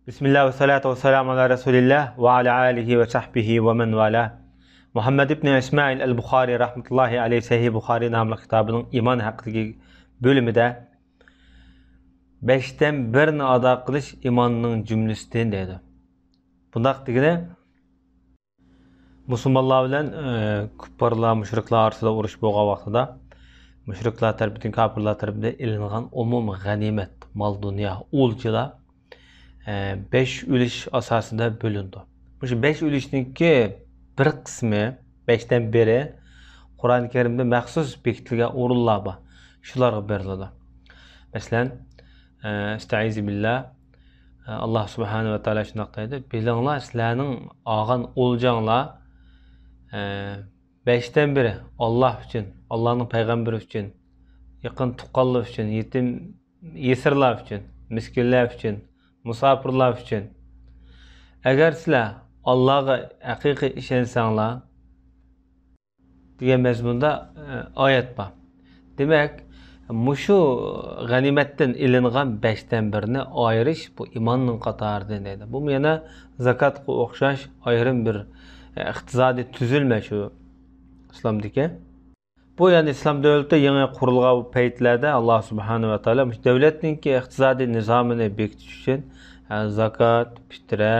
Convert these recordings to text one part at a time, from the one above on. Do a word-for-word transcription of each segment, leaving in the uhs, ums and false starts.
بىسمىللا ۋەسسالاتۇ ۋەسسالامۇ ئالا رەسۇلىللا ۋە ئالا ئالىھى ۋە سەھبىھى ۋە مەن ۋالا. مۇھەممەد ئىبنى ئىسمائىل ئەل بۇخارى رەھمەتۇللاھى ئەلەيھى سەھىھ بۇخارى ناملىق كىتابىنىڭ ئىمان ھەققىدىكى بۆلۈمىدە بەشتىن بىرنى ئادا قىلىش ئىماننىڭ جۈملىسىدىن دەيدۇ. بۇنداق دېگىنى، مۇسۇلمانلار بىلەن، ئى، كۇپپارلار، مۇشرىكلار ئارىسىدا ئۇرۇش بولغان ۋاقتىدا مۇشرىكلار تەرىپىدىن، كاپىرلار تەرىپىدىن ئېلىنغان ئومۇمىي غەنىيمەت، مال-دۇنيا، ئولجىلار، ئى، بەش ئۈلۈش ئاساسىدا بۆلۈنىدۇ. مۇشۇ بەش ئۈلۈشنىڭكى بىر قىسمى، بەشتىن بىرى قۇرئان كەرىمدە مەخسۇس بېكىتىلگەن ئورۇنلار بار. شۇلارغا بېرىلىدۇ. مەسىلەن، ئەستەئىزۇ بىللا. ئاللا سۇبھانەھۇ ۋە تائالا شۇنداق دەيدۇ، بىلىڭلار، سىلەرنىڭ ئالغان ئولجاڭلار، ئە، بەشتىن بىرى ئاللا ئۈچۈن، ئاللانىڭ پەيغەمبىرى ئۈچۈن، يېقىن تۇغقانلار ئۈچۈن، يېتىم يېسىرلار ئۈچۈن، مىسكىنلەر ئۈچۈن، مۇساپىرلار ئۈچۈن. ئەگەر سىلەر ئاللاغا ھەقىقىي ئىشەنسەڭلار، دېگەن مەزمۇندا، ئە، ئايەت بار. دېمەك، مۇشۇ غەنىيمەتتىن ئېلىنغان بەشتىن بىرنى ئايرىش بۇ ئىماننىڭ قاتارىدىن دەيدۇ. بۇمۇ يەنە زاكاتقا ئوخشاش ئايرىم بىر، ئە، ئىقتىسادىي تۈزۈلمە شۇ ئىسلامدىكى. بۇ، يەنى ئىسلام دۆلىتى يېڭى قۇرۇلغان پەيتلەردە ئاللا سۇبھانەھۇ ۋە تائالا مۇشۇ دۆلەتنىڭكى ئىقتىسادىي نىزامىنى بېكىتىش ئۈچۈن، ئە، زاكات، پىترە،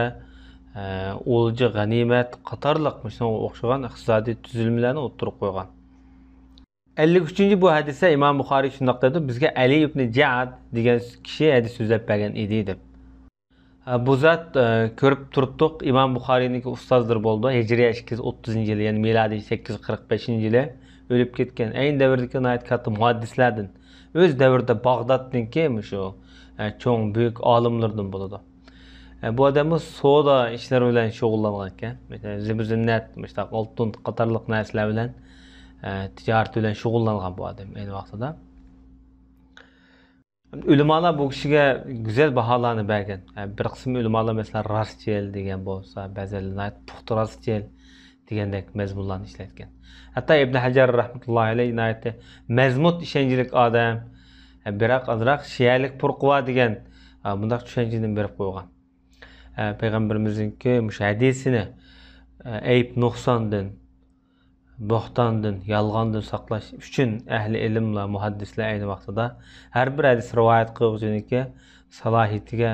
ئە، ئولجا، غەنىيمەت قاتارلىق مۇشۇنىڭغا ئوخشىغان ئىقتىسادىي تۈزۈلمىلەرنى ئوتتۇرىغا قويغان. ئەللىك ئۈچىنچى بۇ ھەدىستە ئىمام بۇخارىي شۇنداق دەيدۇ، بىزگە ئەلى ئىبنى جەئد دېگەن كىشى ھەدىس سۆزلەپ بەرگەن ئىدى، دەپ. ئە، بۇ زات، ئە، كۆرۈپ تۇرۇپتۇق، ئىمام بۇخارىينىڭكى ئۇستازلىرى بولىدۇ. ھىجرىيە ئىككى يۈز ئوتتۇزىنچى يىلى، يەنى مىلادىي سەككىز يۈز قىرىق بەشىنچى يىلى ئۆلۈپ كەتكەن. ئەينى دەۋردىكى ناھايىتى كاتتا مۇھەددىسلەردىن، ئۆز دەۋرىدە باغدادنىڭكى مۇشۇ، ئە، چوڭ، بۈيۈك ئالىملىرىدىن بولىدۇ. ئە، بۇ ئادەممۇ سودا ئىشلىرى بىلەن شۇغۇللانغان ئىكەن. مەسىلەن، زىبۇ زىننەت، مۇشۇنداق ئالتۇن قاتارلىق نەرسىلەر بىلەن، ئە، تىجارىتى بىلەن شۇغۇللانغان بۇ ئادەم ئەينى ۋاقتىدا. ئۆلىمالار بۇ كىشىگە گۈزەل باھالارنى بەرگەن. بىر قىسىم ئۆلىمالار، مەسىلەن، راستچىل دېگەن بولسا، بەزىلەر ناھايىتى پۇختا راستچىل دېگەندەك مەزمۇنلارنى ئىشلەتكەن. ھەتتا ئىبن ھەجەر رەھمەتۇللاھى ئەلەيھ ناھايىتى مەزمۇت ئىشەنچلىك ئادەم، بىراق ئازراق شىئەلىك پۇرقى بار دېگەن، بۇنداق چۈشەنچىنى بېرىپ قويغان. پەيغەمبىرىمىزنىڭكى مۇشۇ ھەدىسىنى ئەيىب نۇقساندىن، بۆھتاندىن، يالغاندىن ساقلاش ئۈچۈن ئەھلى ئىلىملار، مۇھەددىسلەر ئەينى ۋاقتىدا ھەر بىر ھەدىس رىۋايەت قىلغۇچىنىڭكى سالاھىيىتىگە،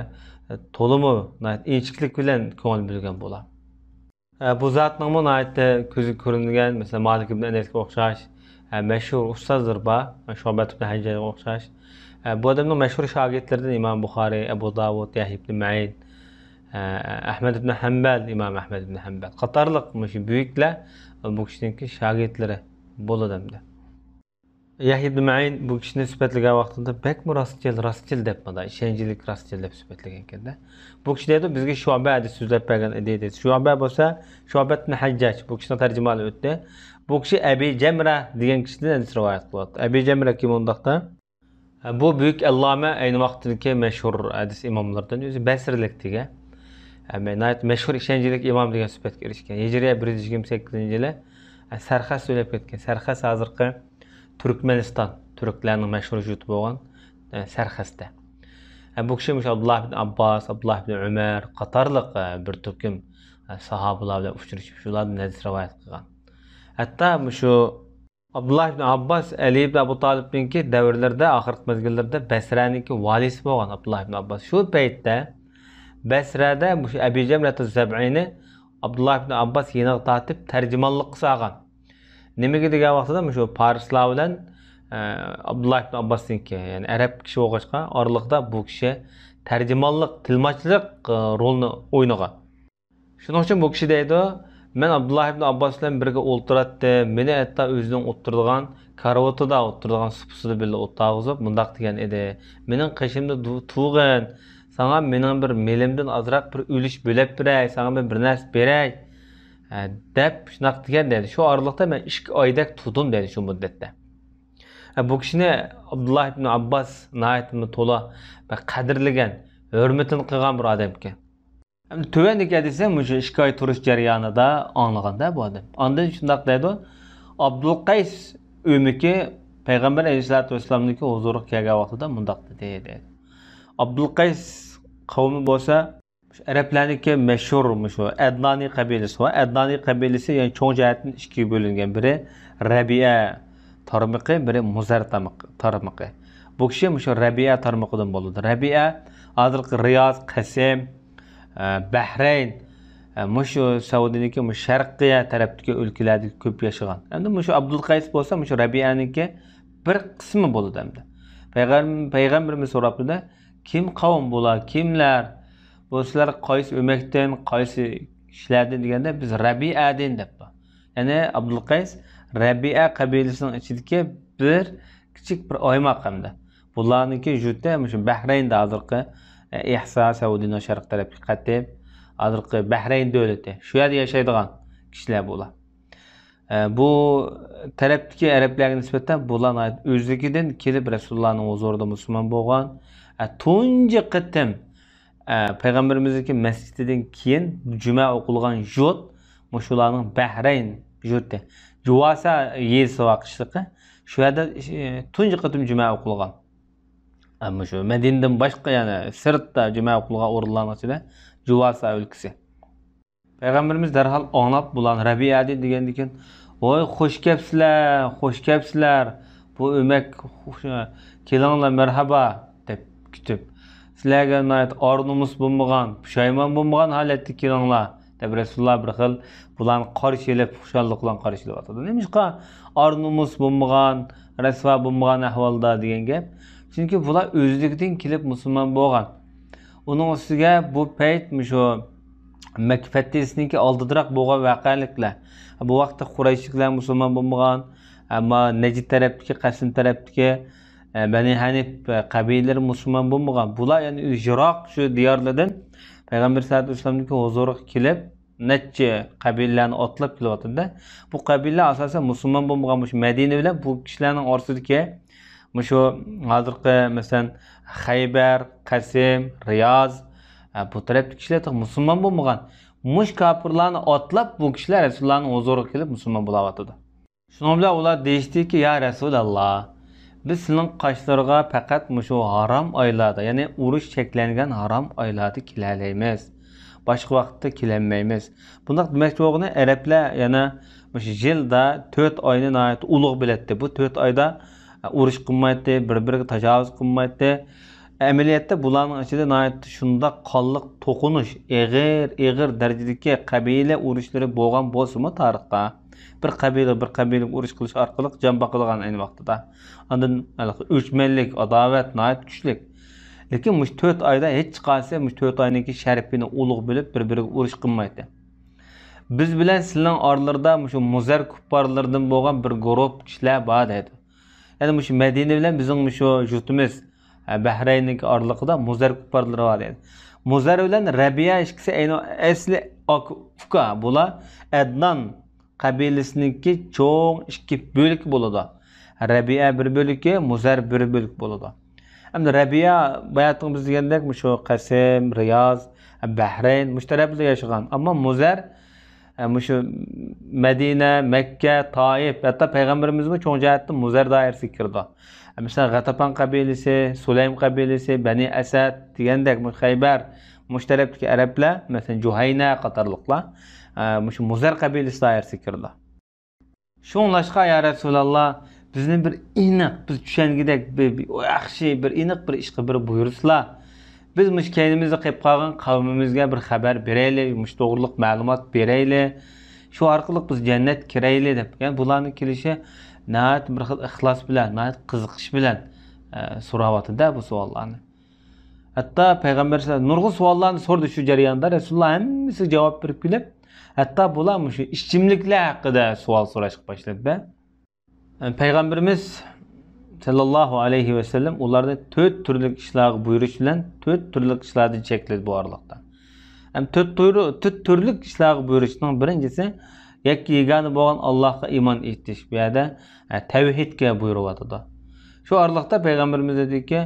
ئە، تولىمۇ ناھايىتى ئىنچىكىلىك بىلەن كۆڭۈل بۆلگەن بولا. ئە، بۇ زاتنىڭمۇ ناھايىتى كۆزگە كۆرۈنگەن، مەسىلەن، مالىك ئىبن ئەنەسكە ئوخشاش، ئە، مەشھۇر ئۇستازلىرى بار، شۇبەت ئىبن ھەججاجغا ئوخشاش. ئە، بۇ ئادەمنىڭ مەشھۇر شاگىرتلىرىدىن ئىمام بۇخارىي، ئەبۇ داۋۇد، يەھيا ئىبن مەئىن، ئەھمەد ئىبن ھەمبەل، ئىمام ئەھمەد ئىبن ھەمبەل قاتارلىق مۇشۇ بۈيۈكلەر بۇ كىشىنىڭكى شاگىرتلىرى بولىدۇ ئەمدى. يەھيا ئىبن مەئىن بۇ كىشىنى سۈپەتلىگەن ۋاقتىدا بەكمۇ راستچىل، راستچىل دەپ، مانا، ئىشەنچلىك راستچىل دەپ سۈپەتلىگەنكەن-دە. بۇ كىشى دەيدۇ، بىزگە شۇبە ھەدىس سۆزلەپ بەرگەن ئىدى، دەيدۇ. شۇبە بولسا، شۇبە ئىبن ھەججاج، بۇ كىشىنىڭ تەرجىمىھالى ئۆتتى. بۇ كىشى ئەبى جەمرە دېگەن كىشىدىن ھەدىس رىۋايەت قىلىۋاتىدۇ. ئەبى جەمرە كىم ئۇنداقتا؟ بۇ بۈيۈك ئەللامە، ئەينى ۋاقىتتىكى مەشھۇر ھەدىس ئىماملىرىدىن، ئۆزى بەسرىلىك دېگەن. ناھايىتى مەشھۇر، ئىشەنچلىك ئىمام دېگەن سۈپەتكە ئېرىشكەن. ھىجرىيە بىر يۈز يىگىرمە سەككىزىنچى يىلى سەرخەستە ئۆلۈپ كەتكەن. سەرخەست ھازىرقى تۈركمەنىستان، تۈركلەرنىڭ مەشھۇر يۇرتى بولغان سەرخەستە. بۇ كىشى مۇشۇ ئابدۇللا ئىبن ئابباس، ئابدۇللا ئىبن ئۆمەر قاتارلىق بىر تۈركۈم ساھابىلار بىلەن ئۇچرىشىپ، شۇلاردىن ھەدىس رىۋايەت قىلغان. ھەتتا مۇشۇ ئابدۇللا ئىبن ئابباس ئەلى ئىبن ئەبۇ تالىپنىڭكى دەۋرلىرىدە، ئاخىرقى مەزگىللىرىدە بەسرەنىڭكى ۋالىسى بولغان ئابدۇللا ئىبن ئابباس. شۇ پەيتتە بەسرەدە مۇشۇ ئەبى جەمرەتۇ زەبئىنى ئابدۇللا ئىبن ئابباس يېنىغا تارتىپ تەرجىمانلىققا سالغان. نېمىگە دېگەن ۋاقتىدا مۇشۇ پارسلار بىلەن، ئە، ئابدۇللا ئىبن ئابباسنىڭكى، يەنى ئەرەب كىشى بولغاچقا، ئارىلىقتا بۇ كىشى تەرجىمانلىق، تىلماچلىق، ئە، رولىنى ئوينىغان. شۇنىڭ ئۈچۈن بۇ كىشى دەيدۇ، مەن ئابدۇللا ئىبن ئابباس بىلەن بىرگە ئولتۇراتتىم، مېنى ھەتتا ئۆزىنىڭ ئولتۇرىدىغان كارىۋىتىدا ئولتۇرىدىغان سۇپىسىدا بىللە ئولتۇرغۇزۇپ مۇنداق دېگەن ئىدى، مېنىڭ قېشىمدا تۇ-، تۇغىن، ساڭا مېنىڭ بىر مېلىمدىن ئازراق بىر ئۈلۈش بۆلەپ بېرەي، ساڭا مەن بىر نەرسە بېرەي، ھە، دەپ شۇنداق دېگەن دەيدۇ. شۇ ئارىلىقتا مەن ئىككى ئايدەك تۇردۇم دەيدۇ شۇ مۇددەتتە. ھە، بۇ كىشىنى ئابدۇللا ئىبن ئابباس ناھايىتىمۇ تولا بەك قەدىرلىگەن، ھۆرمىتىنى قىلغان بىر ئادەمكەن. ئەمدى تۆۋەندىكى ھەدىسنى مۇشۇ ئىككى ئاي تۇرۇش جەريانىدا ئاڭلىغاندا بۇ ئادەم. ئاندىن شۇنداق دەيدۇ، ئابدۇلقەيس ئۆمىكى پەيغەمبەر ئەلەيھىسسالاتۇ ۋەسسالامنىڭكى ھۇزۇرىغا كەلگەن ۋاقتىدا مۇنداق دېدى، دەيدۇ. ئابدۇلقەيس قەۋمى بولسا شۇ ئەرەبلەرنىڭكى مەشھۇر مۇشۇ ئەدنانىي قەبىلىسى بار. ئەدنانىي قەبىلىسى، يەنى چوڭ جەھەتتىن ئىككىگە بۆلۈنگەن. بىرى رەبىئە تارمىقى، بىرى مۇزەر تامىق-، تارمىقى. بۇ كىشى مۇشۇ رەبىئە تارمىقىدىن بولىدۇ. رەبىئە ھازىرقى رىياز، قەسىم، ئە، بەھرەين، ئە، مۇشۇ سەئۇدىنىڭكى مۇشۇ شەرقىيە تەرەپتىكى ئۆلكىلەردە كۆپ ياشىغان. ئەمدى مۇشۇ ئابدۇلقەيس بولسا مۇشۇ رەبىئەنىڭكى بىر قىسمى بولىدۇ ئەمدى. پەيغەم-، پەيغەمبىرىمىز سوراپتۇ-دە، كىم قەۋم بۇلار، كىملەر؟ بۇ سىلەر قايسى ئۆمەكتىن، قايسى كىشىلەردىن دېگەندە، بىز رەبىئەدىن دەپتۇ. يەنى ئابدۇلقەيس رەبىئە قەبىلىسىنىڭ ئىچىدىكى بىر كىچىك بىر ئايماق ئەمدى. بۇلارنىڭكى يۇرتى مۇشۇ بەھرەيندە ھازىرقى، ئە، ئېھسا، سەئۇدىنىڭ شەرقىي تەرەپكە قەتىپ، ھازىرقى بەھرەين دۆلىتى. شۇ يەردە ياشايدىغان كىشىلەر بۇلار. ئە، بۇ تەرەپتىكى ئەرەبلەرگە نىسبەتەن بۇلار ناھايىتى ئۆزلۈكىدىن كېلىپ رەسۇلۇللانىڭ ھۇزۇرىدا مۇسۇلمان بولغان. ئە، تۇنجى قېتىم، ئە، پەيغەمبىرىمىزنىڭكى مەسچىتىدىن كېيىن جۈمە ئوقۇلغان يۇرت مۇشۇلارنىڭ بەھرەين يۇرتى. جۇۋاسا يېزىسى بار قىشلىقى. شۇ يەردە، ئە، تۇنجى قېتىم جۈمە ئوقۇلغان. ئە، مۇشۇ مەدىنىدىن باشقا، يەنى سىرتتا جۈمە ئوقۇلغان ئورۇنلارنىڭ ئىچىدە جۇۋاسا ئۆلكىسى. پەيغەمبىرىمىز دەرھال ئاڭلاپ بۇلارنى رەبىئەدىن دېگەندىكىن، ۋاي، خوش كەپسىلەر، خوش كەپسىلەر، بۇ ئۆمەك، خوش-، كېلىڭلار، مەرھابا دەپ كۈتۈپ، سىلەرگە ناھايىتى ئار نومۇس بولمىغان، پۇشايمان بولمىغان ھالەتتە كېلىڭلار دەپ رەسۇلۇللا بىر خىل بۇلارنى قارشى ئېلىپ، خۇشاللىق بىلەن قارشى ئېلىۋاتىدۇ. نېمىشقا ئار نومۇس بولمىغان، رەسۋا بولمىغان ئەھۋالدا دېگەن گەپ؟ چۈنكى بۇلار ئۆزلۈكىدىن كېلىپ مۇسۇلمان بولغان. ئۇنىڭ ئۈستىگە بۇ پەيت مۇشۇ مەككە پەتھىسىنىڭكى ئالدىدىراق بولغان ۋەقەلىكلەر. بۇ ۋاقىتتا قۇرەيشلىكلەر مۇسۇلمان بولمىغان، ئەمما نەجد تەرەپتىكى، قەسىم تەرەپتىكى، ئە، بەنى ھەنىف، ئە، قەبىلىلىرى مۇسۇلمان بولمىغان. بۇلار يەنە يىراق شۇ دىيارلىرىدىن پەيغەمبەر سەللەللاھۇ ئەلەيھى ۋەسەللەمنىڭكى ھۇزۇرىغا كېلىپ، نەچچە قەبىلىلەرنى ئاتلاپ كېلىۋاتىدۇ. بۇ قەبىلىلەر ئاساسەن مۇسۇلمان بولمىغان مۇشۇ مەدىنە بىلەن بۇ كىشىلەرنىڭ ئارىسىدىكى مۇشۇ ھازىرقى، مەسىلەن، خەيبەر، قەسىم، رىياز، ئە، بۇ تەرەپتىكى كىشىلەر تېخى مۇسۇلمان بولمىغان. مۇشۇ كاپىرلارنى ئاتلاپ، بۇ كىشىلەر رەسۇلۇللانىڭ ھۇزۇرىغا كېلىپ مۇسۇلمان بولاۋاتىدۇ. شۇنىڭ بىلەن ئۇلار دېيىشتىكى، يا رەسۇلاللا، بىز سىلىنىڭ قاشلىرىغا پەقەت مۇشۇ ھارام ئايلاردا، يەنى ئۇرۇش چەكلەنگەن ھارام ئايلاردا كېلەلەيمىز. باشقا ۋاقىتتا كېلەلمەيمىز. بۇنداق دېمەكچى بولغىنى، ئەرەبلەر يەنە مۇشۇ يىلدا تۆت ئاينى ناھايىتى ئۇلۇغ بىلەتتى. بۇ تۆت ئايدا ئۇرۇش قىلمايتتى، بىر-بىرىگە تاجاۋۇز قىلمايتتى. ئەمەلىيەتتە بۇلارنىڭ ئىچىدە ناھايىتى شۇنداق قانلىق توقۇنۇش، ئېغىر، ئېغىر دەرىجىدىكى قەبىلە ئۇرۇشلىرى بولغان بولسىمۇ تارىختا، بىر قەبىلە بىر قەبىلىگە ئۇرۇش قىلىش ئارقىلىق جان باقىدىغان ئەينى ۋاقتىدا. ئاندىن ھېلىقى ئۆچمەنلىك، ئاداۋەت ناھايىتى كۈچلۈك. لېكىن مۇشۇ تۆت ئايدا ھېچ قالسا مۇشۇ تۆت ئاينىڭكى شەرىپىنى ئۇلۇغ بىلىپ، بىر-بىرىگە ئۇرۇش قىلمايتتى. بىز بىلەن سىلىنىڭ ئارىلىرىدا مۇشۇ مۇزەر كۇپپارلىرىدىن بولغان بىر گۇرۇپ كىشىلەر بار دەيدۇ. يەنى مۇشۇ مەدىنە بىلەن بىزنىڭ مۇشۇ يۇرتىمىز، ئە، بەھرەيننىڭكى ئارىلىقىدا مۇزەر كۇپپارلىرى بار دەيدۇ. مۇزەر بىلەن رەبىئە ئىككىسى ئەينى ئەسلى ئاكا-ئۇكا. بۇلار ئەدنان قەبىلىسىنىڭكى چوڭ ئىككى بۆلىكى بولىدۇ. رەبىئە بىر بۆلىكى، مۇزەر بىر بۆلۈك بولىدۇ. ئەمدى رەبىئە، باياتىن بىز دېگەندەك، مۇشۇ قەسىم، رىياز، بەھرەين، مۇشۇ تەرەپلەردە ياشىغان. ئەمما مۇزەر، ئە، مۇشۇ مەدىنە، مەككە، تائىپ، ھەتتا پەيغەمبىرىمىزمۇ چوڭ جەھەتتىن مۇزەر دائىرىسىگە كىرىدۇ. ئە، مەسىلەن، غەتەپان قەبىلىسى، سۇلەيم قەبىلىسى، بەنى ئەسەد دېگەندەك، مۇشۇ خەيبەر، مۇشۇ تەرەپتىكى ئەرەبلەر، مەسىلەن، جۇھەينە قاتارلىقلار، ئە، مۇشۇ مۇزەر قەبىلىسى دائىرىسىگە كىرىدۇ. شۇڭلاشقا، يا رەسۇلاللا، بىزنى بىر ئېنىق، بىز چۈشەنگۈدەك بىر، بىر ياخشى، بىر ئېنىق بىر ئىشقا بىر بۇيرۇسىلا، بىز مۇشۇ كەينىمىزدە قېلىپ قالغان قەۋمىمىزگە بىر خەۋەر بېرەيلى، مۇشۇ توغرىلىق مەلۇمات بېرەيلى، شۇ ئارقىلىق بىز جەننەتكە كىرەيلى دەپ. يەنى بۇلارنىڭ كېلىشى ناھايىتى بىر خىل ئىخلاس بىلەن، ناھايىتى قىزىقىش بىلەن، ئە، سوراۋاتىدۇ بۇ سوئاللارنى. ھەتتا پەيغەمبەر سەللەللاھۇ ئەلەيھى ۋەسەللەم نۇرغۇن سوئاللارنى سورىدى شۇ جەرياندا. رەسۇلۇللا ھەممىسىگە جاۋاب بېرىپ كېلىپ، ھەتتا بۇلار مۇشۇ ئىچىملىكلەر ھەققىدە سوئال سوراشقا باشلىدى. پەيغەمبىرىمىز سەللەللاھۇ ئەلەيھى ۋەسەللەم ئۇلارنى تۆت تۈرلۈك ئىشلارغا بۇيرۇش بىلەن تۆت تۈرلۈك ئىشلاردىن چەكلىدى بۇ ئارىلىقتا. ھەم تۆت تۈر-، تۆت تۈرلۈك ئىشلارغا بۇيرۇشنىڭ بىرىنچىسى يەككە يېگانە بولغان ئاللاھقا ئىمان ئېيتىش. بۇ يەردە، ئە، تەۋھىدكە بۇيرۇۋاتىدۇ. شۇ ئارىلىقتا پەيغەمبىرىمىز دېدىكى،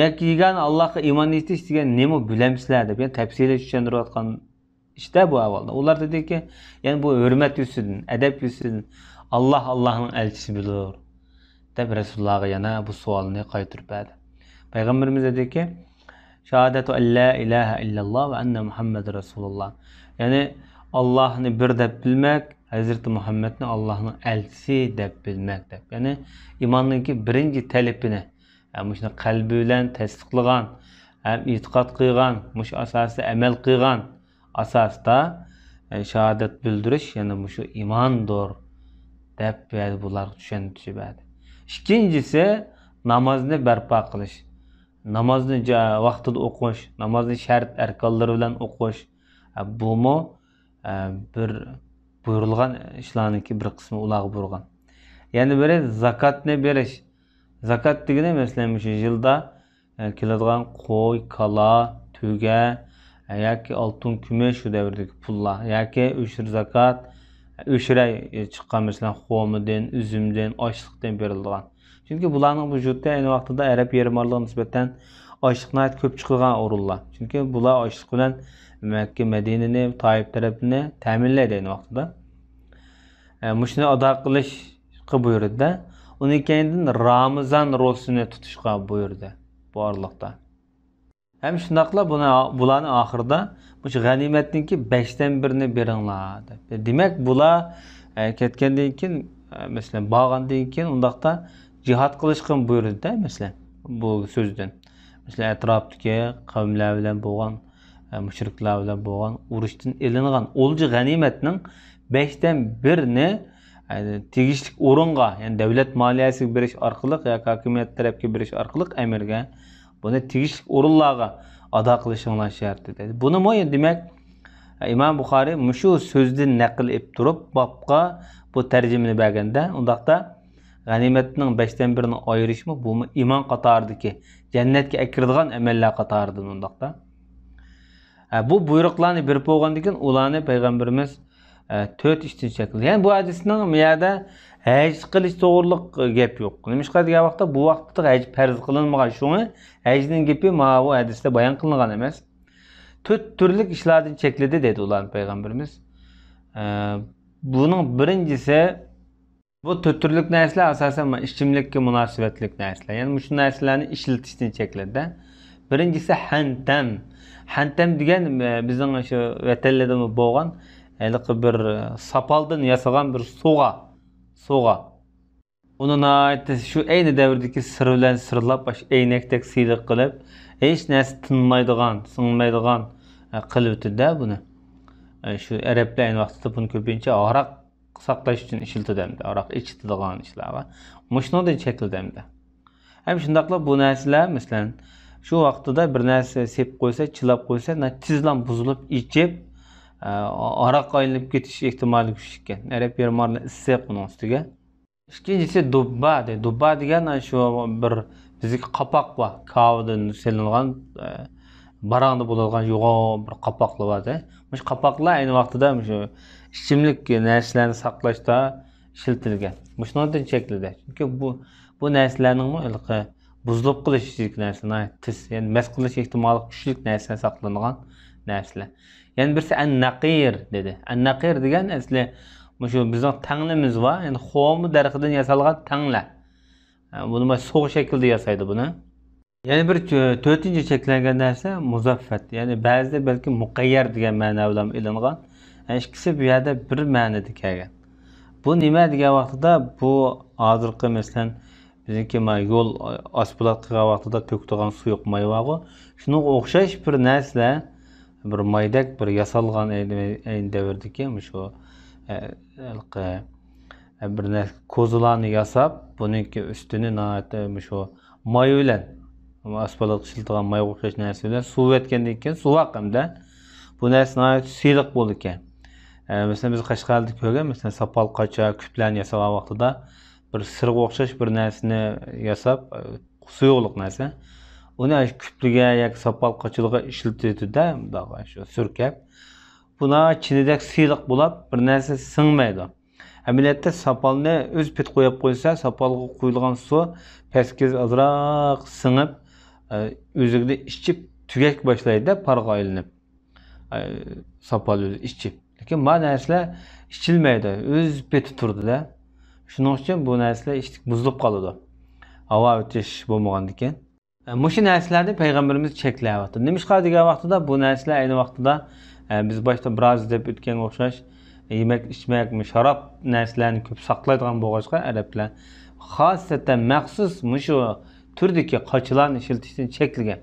يەككە يېگانە ئاللاھقا ئىمان ئېيتىش دېگەن نېمە، بىلەمسىلەر دەپ، يەنى تەپسىلىي چۈشەندۈرۈۋاتقان ئىشتا بۇ ئەھۋالدا. ئۇلار دېدىكى، يەنى بۇ ھۆرمەت يۈزىسىدىن، ئەدەپ يۈزىسىدىن، ئاللاھ ئاللاھنىڭ ئەلچىسى بىلۇر دەپ رەسۇلۇللاھقا يەنە بۇ سوئالنى قايتۇرۇپ بەردى. پەيغەمبىرىمىز دېدىكى، شاھادەتۇ ئەللا ئىلاھە ئىللاللا ۋە ئەننە مۇھەممەد رەسۇلۇللا. يەنى، ئاللاھنى بىر دەپ بىلمەك، ھەزرىتى مۇھەممەدنى ئاللاھنىڭ ئەلچىسى دەپ بىلمەك دەپ. يەنى، ئىماننىڭكى بىرىنچى تەلىپىنى، ھەم مۇشۇنى قەلبى بىلەن تەستىقلىغان، ھەم ئېتىقاد قىلغان، مۇشۇ ئاساستا ئەمەل قىلغان ئاساستا، ئە، شاھادەت بىلدۈرۈش، يەنى مۇشۇ ئىماندۇر، دەپ بەردى بۇلارغا چۈشەندۈرۈش بەردى. ئىككىنچىسى، نامازنى بەرپا قىلىش. نامازنى جا-، ۋاقتىدا ئوقۇش، نامازنى شەرت ئەركانلىرى بىلەن ئوقۇش. ئە، بۇمۇ، ئە، بىر بۇيرۇلغان ئىشلارنىڭكى بىر قىسمى ئۇلارغا بۇيرۇلغان. يەنە بىرى، زاكاتنى بېرىش. زاكات دېگىنى، مەسىلەن، مۇشۇ يىلدا ئە، كېلىدىغان قوي، كالا، تۆگە، ئە، ياكى ئالتۇن، كۈمۈش، شۇ دەۋردىكى پۇللار، ياكى ئۆشۈر زاكات، ئۆشۈر ئەي چىققان، مەسىلەن، خورمىدىن، ئۈزۈمدىن، ئاشلىقتىن بېرىلىدىغان. چۈنكى بۇلارنىڭ بۇ يۇرتتا ئەينى ۋاقتىدا ئەرەب يېرىم ئارىلىغا نىسبەتەن ئاشلىق ناھايىتى كۆپ چىقىدىغان ئورۇنلار. چۈنكى بۇلار ئاشلىق بىلەن مەككە، مەدىنىنى، تائىپ تەرەپنى تەمىنلەيدۇ ئەينى ۋاقتىدا. ئە، مۇشۇنى ئادا قىلىشقا بۇيرۇدى-دە. ئۇنىڭ كەينىدىن رامىزان روزىسىنى تۇتۇشقا بۇيرۇدى بۇ ئارىلىقتا. ھەم شۇنداقلا بۇنى، بۇلارنىڭ ئاخىرىدا مۇشۇ غەنىيمەتنىڭكى بەشتىن بىرىنى بېرىڭلار دەپ. دېمەك، بۇلار، ئە، كەتكەندىن كېيىن، ئە، مەسىلەن، بارغاندىن كېيىن ئۇنداقتا جىھاد قىلىشقىمۇ بۇيرۇدى-دە، مەسىلەن، بۇ سۆزدىن. مەسىلەن، ئەتراپتىكى قەۋملەر بىلەن بولغان، ئە، مۇشرىكلار بىلەن بولغان ئۇرۇشتىن ئېلىنغان ئولجا غەنىيمەتنىڭ بەشتىن بىرىنى، ئە، تېگىشلىك ئورۇنغا، يەنى دەۋلەت مالىيەسىگە بېرىش ئارقىلىق ياكى ھاكىمىيەت تەرەپكە بېرىش ئارقىلىق ئەمىرگە بۇنى تېگىشلىك ئورۇنلارغا ئادا قىلىشىڭلار شەرت، دېدى. بۇنىمۇ، دېمەك، ئىمام بۇخارىي مۇشۇ سۆزدىن نەقىل ئېلىپ تۇرۇپ، بابقا بۇ تەرجىمىنى بەرگەندە، ئۇنداقتا غەنىيمەتنىڭ بەشتىن بىرىنى ئايرىشمۇ، بۇمۇ ئىمان قاتارىدىكى، جەننەتكە ئەكىرىدىغان ئەمەللەر قاتارىدىن ئۇنداقتا. ھە، بۇ بۇيرۇقلارنى بېرىپ بولغاندىن كېيىن، ئۇلارنى پەيغەمبىرىمىز، ئە، تۆت ئىشتىن چەكلىدى. يەنى بۇ ھەدىستىڭ بۇ يەردە ھەج قىلىش توغرۇلۇق گەپ يوق. نېمىشقا دېگەن ۋاقىتتا، بۇ ۋاقىتتا ھەج پەرز قىلىنمىغان، شۇڭا ھەجنىڭ گېپى مانا بۇ ھەدىستە بايان قىلىنغان ئەمەس. تۆت تۈرلۈك ئىشلاردىن چەكلىدى، دەيدۇ ئۇلارنى پەيغەمبىرىمىز. ئە، بۇنىڭ بىرىنچىسى، بۇ تۆت تۈرلۈك نەرسىلەر ئاساسەن مانا ئىچىملىككە مۇناسىۋەتلىك نەرسىلەر. يەنى مۇشۇ نەرسىلەرنى ئىشلىتىشتىن چەكلىدى. بىرىنچىسى ھەنتەم. ھەنتەم دېگەن، ئە، بىزنىڭ شۇ ۋەتەنلەردىمۇ بولغان ھېلىقى بىر، ئە، ساپالدىن ياسىغان بىر سوغا. سوغا. ئۇنى ناھايىتى شۇ ئەينى دەۋردىكى سىر بىلەن سىرلاپ، ئاشۇ ئەينەكتەك سىلىق قىلىپ، ھېچ نەرسە تىنمايدىغان، سىڭمەيدىغان، ئە، قىلىۋېتىدۇ-دە بۇنى. ئە، شۇ ئەرەبلەر ئەينى ۋاقتىدا بۇنى كۆپىنچە ھاراق ساقلاش ئۈچۈن ئىشلىتىدۇ ئەمدى، ھاراق ئىچىتىدىغان ئىشلار بار. مۇشۇنىڭدىن چەكلىدى ئەمدى. ھەم شۇنداقلا بۇ نەرسىلەر، مەسىلەن، شۇ ۋاقتىدا بىر نەرسە سېپىپ قويسا، چىلاپ قويسا، نە-، تېزلا بۇزۇلۇپ، ئېچىپ، ئە، ھاراققا ئايلىنىپ كېتىش ئېھتىمالى كۈچلۈككەن. ئەرەب يېرىم ئارىلى ئىسسىق ئۇنىڭ ئۈستىگە. ئىككىنچىسى دۇببا دەيدۇ. دۇببا دېگەن، ئە، شۇ بىر بىزدىكى قاپاق بار. كاۋىدىن سېلىنغان، ئە، باراڭدا بولىدىغان يوغان بىر قاپاقلار بار-دە. مۇشۇ قاپاقلار ئەينى ۋاقتىدا مۇشۇ ئىچىملىك نەرسىلەرنى ساقلاشتا ئىشلىتىلگەن. مۇشۇنىڭدىن چەكلىدى. چۈنكى بۇ، بۇ نەرسىلەرنىڭمۇ ھېلىقى بۇزۇلۇپ قېلىش نەرسە ناھايىتى تېز. يەنى مەس قىلىش ئېھتىمالى كۈچلۈك نەرسە ساقلىنىدىغان نەرسىلەر. يەنە بىرسى ئەن-نەقىر دېدى. ئەن-نەقىر دېگەن ئەسلى مۇشۇ بىزنىڭ تەڭلىمىز بار. يەنى خورما دەرىخىدىن ياسالغان تەڭلەر. ھە، بۇنى مانا سوغا شەكلىدە ياسايدۇ بۇنى. يەنە بىر تۆ-، تۆتىنچى چەكلەنگەن نەرسە مۇزەففەت. يەنى بەزىدە بەلكى مۇقەييەر دېگەن مەنە بىلەن ئېلىنغان. ھە، ئىككىسى بۇ يەردە بىر مەنىدە كەلگەن. بۇ نېمە دېگەن ۋاقتىدا، بۇ ھازىرقى، مەسىلەن، بىزنىڭكى مانا يول ئاسفالت قىلغان ۋاقتىدا تۆكىدىغان سۇيۇق ماي بارغۇ، شۇنىڭغا ئوخشاش بىر نەرسىلەر، بىر مايدەك بىر ياسالغان ئەينى، ئەينى دەۋردىكى مۇشۇ، ئە، ھېلىقى، ئە، بىر نەرسە، كوزىلارنى ياساپ، بۇنىڭكى ئۈستىنى ناھايىتى مۇشۇ ماي بىلەن، ئاسفالتقا ئىشلىتىدىغان مايغا ئوخشاش نەرسە بىلەن سۇۋۇۋەتكەندىن كېيىن، سۇۋاق ھەمدە بۇ نەرسە ناھايىتى سىلىق بولىدىكەن. ئە، مەسىلەن، بىز قەشقەردە كۆرگەن، مەسىلەن، ساپال قاچا، كۈپلەرنى ياسىغان ۋاقتىدا بىر سىرغا ئوخشاش بىر نەرسىنى ياساپ، ئە، سۇيۇقلۇق نەرسە. ئۇنى ئاشۇ كۈپلىگە ياكى ساپال قاچىلىغا ئىشلىتىۋېتىدۇ-دە، مۇنداق ئاشۇ سۈركەپ. بۇ ناھايىتى چىنىدەك سىلىق بولاپ، بىر نەرسە سىڭمەيدۇ. ئەمەلىيەتتە ساپالنى ئۆزى پېتى قويۇپ قويسا، ساپالغا قۇيۇلغان سۇ پەسكىز ئازراق سىڭىپ، ئە، ئۆزىگە ئىچىپ تۈگەشكە باشلايدۇ-دە، پارغا ئايلىنىپ. ئە، ساپال ئۆزى ئىچىپ. لېكىن مانا نەرسىلەر ئىچىلمەيدۇ، ئۆز پېتى تۇرىدۇ-دە. شۇنىڭ ئۈچۈن بۇ نەرسىلەر ئىچتىك بۇزۇلۇپ قالىدۇ. ھاۋا ئۆتۈش بولمىغاندىكىن. مۇشۇ نەرسىلەرنى پەيغەمبىرىمىز چەكلەۋاتىدۇ. نېمىشقا دېگەن ۋاقتىدا بۇ نەرسىلەر ئەينى ۋاقتىدا، ئە، بىز باشتا بىراز دەپ ئۆتكەنگە ئوخشاش، يېمەك، ئىچمەك، شاراب نەرسىلەرنى كۆپ ساقلايدىغان بولغاچقا، ئەرەبلەر خاسەتەن مەخسۇس مۇشۇ تۈردىكى قاچىلارنى ئىشلىتىشتىن چەكلىگەن.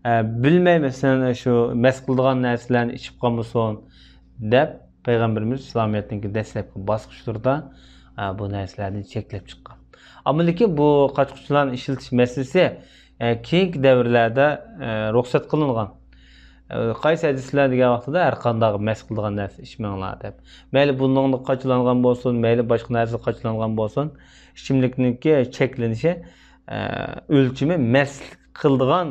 ئە، بىلمەي، مەسىلەن، شۇ مەس قىلىدىغان نەرسىلەرنى ئىچىپ قالمىسۇن دەپ، پەيغەمبىرىمىز ئىسلامىيەتنىڭكى دەسلەپكى باسقۇچلىرىدا، ئە، بۇ نەرسىلەرنى چەكلەپ چىققان. ئەمما لېكىن بۇ قاچا-قۇچىلارنى ئىشلىتىش مەسىلىسى، ئە، كېيىنكى دەۋرلەردە، ئە، رۇخسەت قىلىنغان. ئە، قايسى ھەدىسلەر دېگەن ۋاقتىدا ھەر قانداق مەس قىلىدىغان نەرسە ئىچمەڭلار دەپ. مەيلى بۇنىڭدا قاچىلانغان بولسۇن، مەيلى باشقا نەرسە قاچىلانغان بولسۇن، ئىچىملىكنىڭكى چەكلىنىشى، ئە، ئۆلچىمى مەس قىلىدىغان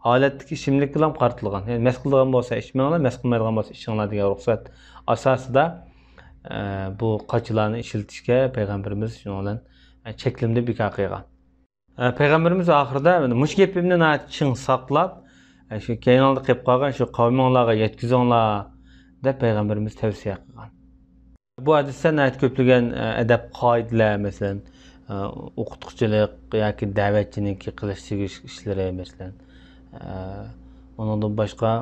ھالەتتىكى ئىچىملىك بىلەن قارىتىلغان. يەنى مەس قىلىدىغان بولسا ئىچمەڭلار، مەس قىلمايدىغان بولسا ئىچىڭلار دېگەن رۇخسەت ئاساسىدا، ئە، بۇ قاچىلارنى ئىشلىتىشكە پەيغەمبىرىمىز شۇنىڭ بىلەن، ئە، چەكلىمىدە بىكار قىلغان. ئە، پەيغەمبىرىمىز ئاخىرىدا مۇشۇ گېپىمنى ناھايىتى چىڭ ساقلاپ، ئە، شۇ كەينىڭلاردا قېلىپ قالغان شۇ قەۋمىڭلارغا يەتكۈزۈڭلار دەپ پەيغەمبىرىمىز تەۋسىيە قىلغان. بۇ ھەدىستە ناھايىتى كۆپلىگەن، ئە، ئەدەپ قائىدىلەر، مەسىلەن، ئە، ئوقۇتقۇچىلىق ياكى دەۋەتچىنىڭكى قىلىش تېگىشلىك ئىشلىرى، مەسىلەن، ئە، ئۇنىڭدىن باشقا،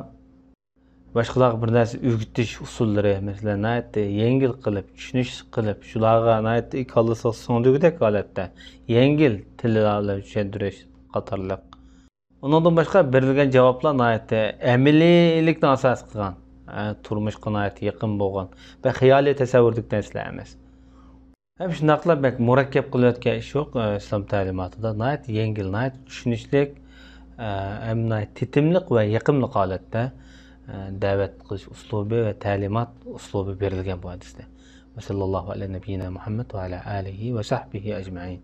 باشقىلارغا بىر نەرسە ئۆگىتىش ئۇسۇللىرى، مەسىلەن، ناھايىتى يەڭگىل قىلىپ، چۈشىنىشلىك قىلىپ، شۇلارغا ناھايىتى كاللىسىغا سىڭدۈرگۈدەك ھالەتتە يەڭگىل تىللار بىلەن چۈشەندۈرۈش قاتارلىق. ئۇنىڭدىن باشقا بېرىلگەن جاۋابلار ناھايىتى ئەمەلىيلىكنى ئاساس قىلغان، ئە، تۇرمۇشقا ناھايىتى يېقىن بولغان، بەك خىيالىي تەسەۋۋۇردىكى نەرسىلەر ئەمەس. ھەم شۇنداقلا بەك مۇرەككەپ قىلىۋەتكەن ئىش يوق، ئە، ئىسلام تەلىماتىدا ناھايىتى يەڭگىل، ناھايىتى چۈشىنىشلىك، ئە، ھەم ناھايىتى تېتىملىق ۋە يېقىملىق ھالەتتە، ئە، دەۋەت قىلىش ئۇسلۇبى ۋە تەلىمات ئۇسلۇبى بېرىلگەن بۇ ھەدىستە. ۋە ساللاللاھۇ ئەلە نەبىييىنا مۇھەممەد ۋە ئەلە ئالىھى ۋە سەھبىھى ئەجمەئىن.